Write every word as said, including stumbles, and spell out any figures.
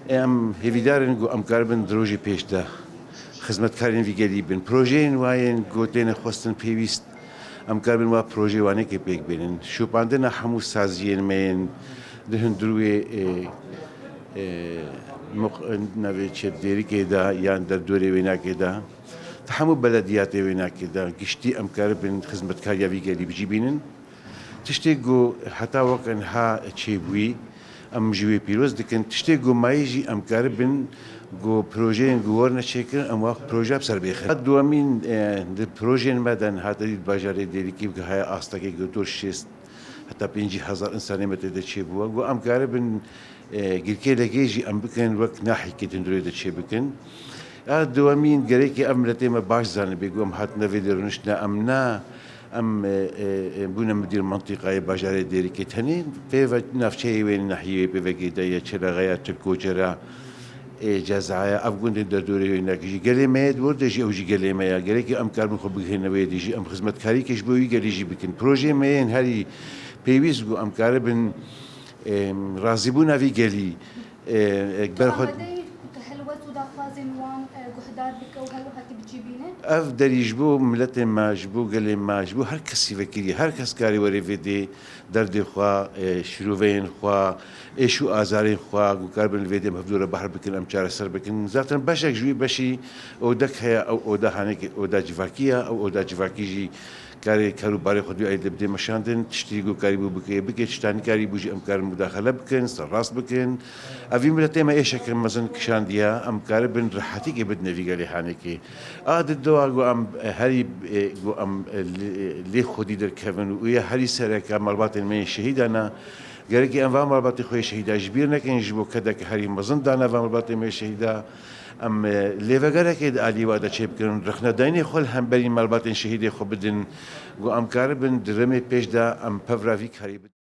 Em hêvîdar in ku em karibin di rojê pêş de xizmetkarên vî gelî bin. Projeyên wa yên ku têne xwestin pêwîst, em karibin wa projeyê Wanekê pêk bînin. Şopandina hemû saziyên me yên di hundirûyê, e, e, muq-, navê çi, Dêrikê de yan derdorê Wênakê de, di hemû belediyatê Wênakê de giştî em karibin xizmetkariya vî gelî bi cî bînin. Tiştê ku heta weke niha çêbûyî, em ji wê pîroz dikin. Tiştê ku mayî jî em karibin ku projeyên ku werine çêkirin, em wa proje bi ser bêxin. Dewemîn, e, di projeyên me de niha te dît bajarê Dêrikî gihaye astekê ku dor şêst heta pêncî hezar insanê me tê de çêbûye. Ku em karibin, e, girkê legê jî em bikin wek nahîkê di hundirê de çêbikin. A dewemîn, gerekê ev miletê me baş zanibe ku em hatine vê dê rûniştine, em ne, em, e, e, e, bûne midîr mintîqayê bajarê Dêrikê. Tenê pê ve navçeyê wê nahiyê wê pê ve girêdaye, Çelexe ya, Tirkoçe ra, e, Cezaya, ev gundên derdorê wê nek jî. Gelê me yê di wir de jî ew jî gelê me ya. Gerekê em karibin xwe bigihîne wê dê jî. Em xizmetkarîkê ji bo wî gelî jî bikin. Projeyê me yên herî pêwîst ku em karibin, e, razîbûna vî gelî, e, e, ber xwe Amadeyî ku tu helwest û daxwazên wan, e, guhdar bike û her wiha tu bi cî bîne? Ev derî ji bo miletê me, ji bo gelê me, ji bo her kesî vekirî, her kes karî were vê dê derdê xwe, e, şiroveyên xwe, êş û azarên xwe, ku karibin li vê dê em hevdû re behr bikin, em çareser bikin. Zaten beşek ji wî beşî odek heye, ew oda hanekê oda civakî ye, ew oda civakî jî karê, kar û barê xwe duyayê de bidê meşandin, tiştî ku karîbû bike, bike, tişta nikarîbû jî em karin mudaxele bikin, serrast bikin. Ev vî miletê me êşeke mezin kişandiye, em karibin rehetîkê bidine vî gelê hanekê. A di dowa ku em herî, e, ku em, e, lê, lê xwedî derkevin û ya herî sereke malbatên me yên şehîdan e. Gerekê em va malbatê xwe yê şehîda ji bîr nekin, ji bo kedeke herî mezin dane va malbatê me yê şehîda. Em, e, lêvegerekê di alî wa de çêbikin, rexnedaynê xwe li hemberî malbatên şehîdê xwe bidin, ku em karibin di remê pêş de em pevra vî karî bidin.